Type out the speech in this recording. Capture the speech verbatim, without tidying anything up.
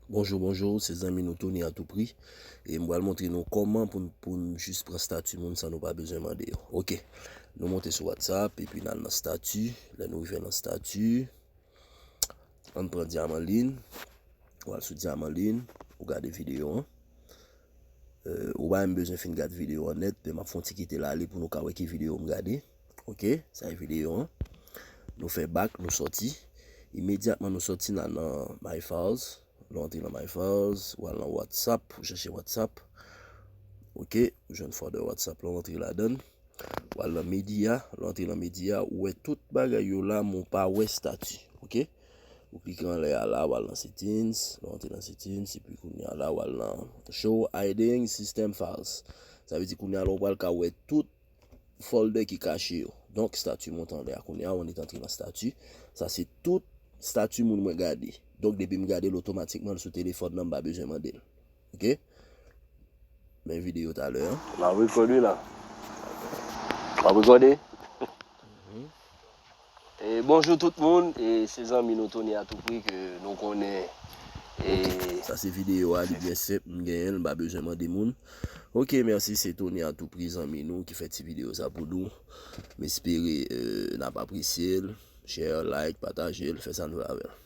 Bonjou, bonjou, se zanmi nou Tony Atoupri. E m pral montre nou kòman pou n, pou n jis pran stati moun san nou pa bezwen mande yo. Oke. Nou monte sou WhatsApp, epi n al nan stati. Lè nou rive nan stati, ann pran Dyaman Lin. Ou al sou Dyaman Lin, ou gade videyo an. Euh, ou pa menm bezwen fin gade videyo an nèt, men m ap fè yon ti kite l ale pou nou ka wè ki videyo m gade. Oke, sa e videyo an. Nou fè back, nou sòti. Imedyatman nou sòti, n al nan My Files. Lè w antre nan My Files, ou al nan WhatsApp, ou chèche WhatsApp. Oke, ou jwenn folder WhatsApp la, ou antre ladan l. Ou al nan Media, lè w antre nan Media, ou wè tout bagay yo la, men w pa wè stati. Oke? Ou klike anlè a la, ou al nan Settings, lè w antre nan Settings, epi kounye a la, ou al nan Show Hiding System Files. Sa vle di kounye a la, ou pral ka wè tout folder ki kache yo. Donk, stati monte anlè a. Kounye a, ou annik antre nan stati. Sa se tout stati moun mwen gade. Donk, depi m gade l otomatikman l sou telefòn nan, m pa bezwen mande l. Oke? Men videyo talè an. M ap rekòde la. M ap rekòde. E, bonjou tout moun, e, se zanmi nou Tony Atoupri ke nou konnen. E, sa se videyo a, li byen senp, m genyen l, m pa bezwen mande moun. Oke, mèsi, se Tony Atoupri, zanmi nou, ki fè ti videyo sa pou nou. M espere, euh, n ap apresye l. Share, like, pataje l, fè sa nou vle avè l.